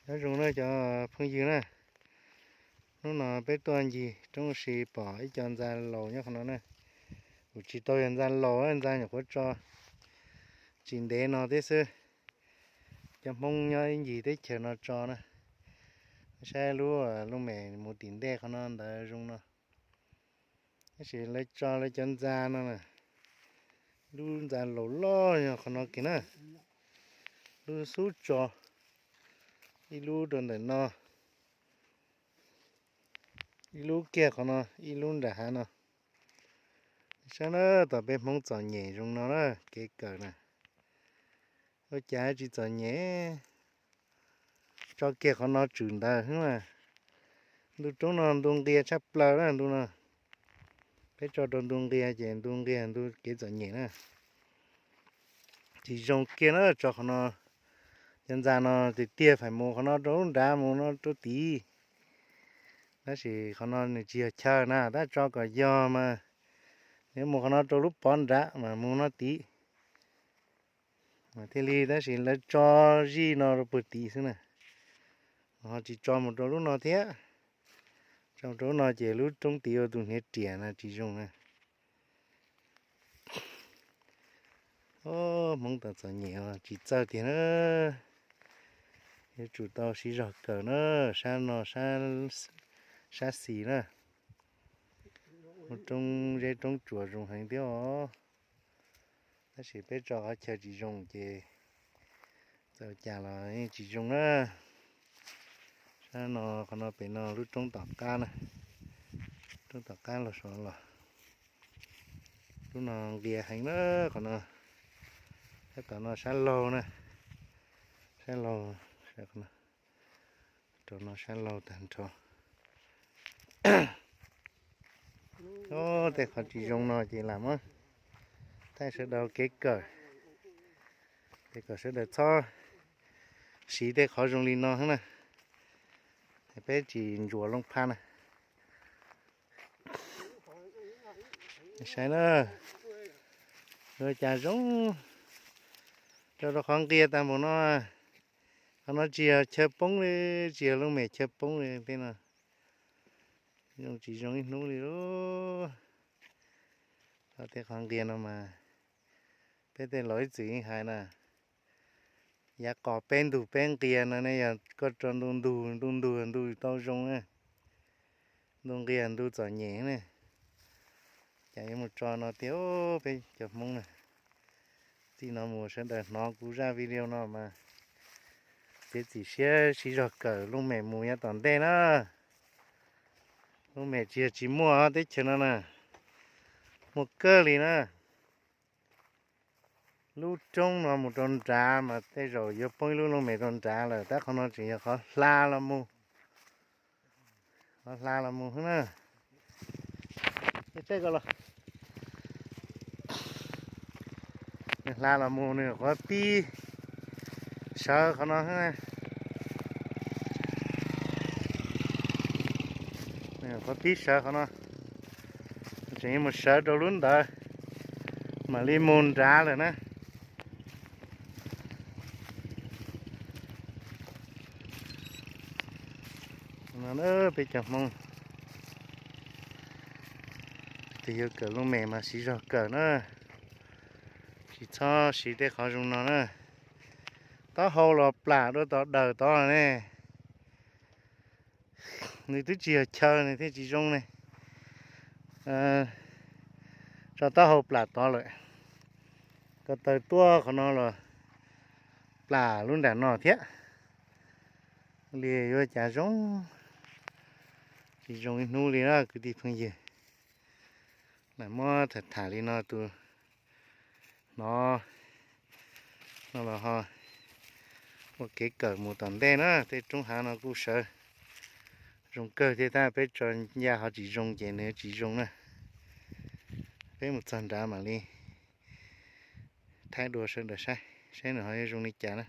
Nyob zoo na cov phooj ywg na, hnub no peb tuaj ncig roob si pom ib co ntxa laus nyob qhov no na. Kuv tsis tau yog ntxa laus, ntxa nyuam qhuav tso tsis ntev no thiab xwb. Cov Hmoob nyob ib ncig teb chaws no tso na. Saib lub looj mem mus tim ntej qhov no ntawd zoo no. Tab sis lawv tso lawv cov ntxa no na, lub ntxa laus loj yog qhov no kiag na. Lub xub tso, ib lub rau ntawm no, ib lub kiag qhov no, ib lub nram hav no. Saib na, tom peb Hmoob txom nyem zoo no na, kev kawm na. Ua cas tsis txom nyem, tso kiag qhov no tswm ntawd xwb na. Ntu roob no ntu nqia tshaj plaws na ntu no. Peb tso rau ntu nqia ces ntu nqia ntu kev txom nyem na. Tsis zoo kiag na, tso qhov no, cov ntxa no tiag tiag phải mus qhov no rau lub nrad mus no rau tid. Tab sis qhov no nws tsis yog chaw na, tab tso kom yog mas nws mus qhov no rau lub pov nrad mas mus no tid. Mas thiaj li tab sis lawv tso zij no rau puag tid xwb na. Ho tsis tso mus rau lub no thiab. Tso mus rau lub no ces lub roob tid ua tus hniav riam na tsis zoo na. Hmoob tau txom nyem tsis txawj tiag na. Yuav tsum tau siv zog kawm na, sab no sab xis na. Ua roob zeb roob tsuas zoo heev thiab os. Tab sis peb tso qhov chaw tsis zoo ces txawm cas los yeej tsis zoo na. Sab no qhov no pem no lub roob tom qab na, roob tom qab los saud los. Lub no nqia heev na qhov no. Sab tom no sab laug na, sab laug, rau no sab laug tag nrho. Tej qhov tsis zoo no ces lam muab thaij sawv daws kev kawm, ces kom sawv daws txhob siv tej qhov zoo li no na, peb tsis ntsuas looj phab na. Saib na, ua cas zoo, rau rau qhov nqia tag npaum no. Qhov no tsis yog chaw poob li, tsis yog looj mem chaw poob li tej no. Zoo tsis zoo ib hnub li lauj. Tej qhov nqia no mas peb tej laus ib txwm yeej hais na, yav qos peb ntug peb nqia no ne, yog koj tso ntu ntug ntu ntug ntu tau zoo na, ntu nqia ntu txom nyem ne. Cas yuav mus tso no tiag peb cov Hmoob na. Txij no mus sawv daws hnov kuv zaj video no mas txiav txim siab siv zog kawm looj mem mus yav tom ntej na. Looj mem tsis yog tsis muaj teb chaws no na, muaj kawg li na. Lub roob no mus rau nrad mas tej zaum yuav poob ib lub looj mem rau nrad lawm, tab qhov no tseem yog qhov hla los mus, qhov hla los mus xwb na. Tej ko los nws hla los mus nws qhuav pib sawv qhov no xwb na. Nws qhuav pib sawv qhov no, tseem yuav mus sawv rau lub ntawd mam li mus nrad lawm na. No peb cov Hmoob, tus yuav kawm looj mem mas siv zog kawm na, tsis txhob siv tej qhov zoo no na. Taub hau los plam dua tod daws tod ne. Nws twb tsis yog chaw nws thiaj tsis zoo ne. Tso taub hau plam tod lawm, ko taw tuaj qhov no los plam lub nram no thiab. Li yuav cas zoo, tsis zoo ib hnub li na kwv tij phooj ywg. Lam muab tham tham li no tus hnov no los ho ua kev kawm mus tom ntej na. Tej roob hav no kuj sawv zoo kawg thiab tab peb tso ncaj ho tsis zoo ces nws tsis zoo na. Peb mus txog nrad mam li thaij dua sawv daws saib, saib nws ho yuav zoo li cas na.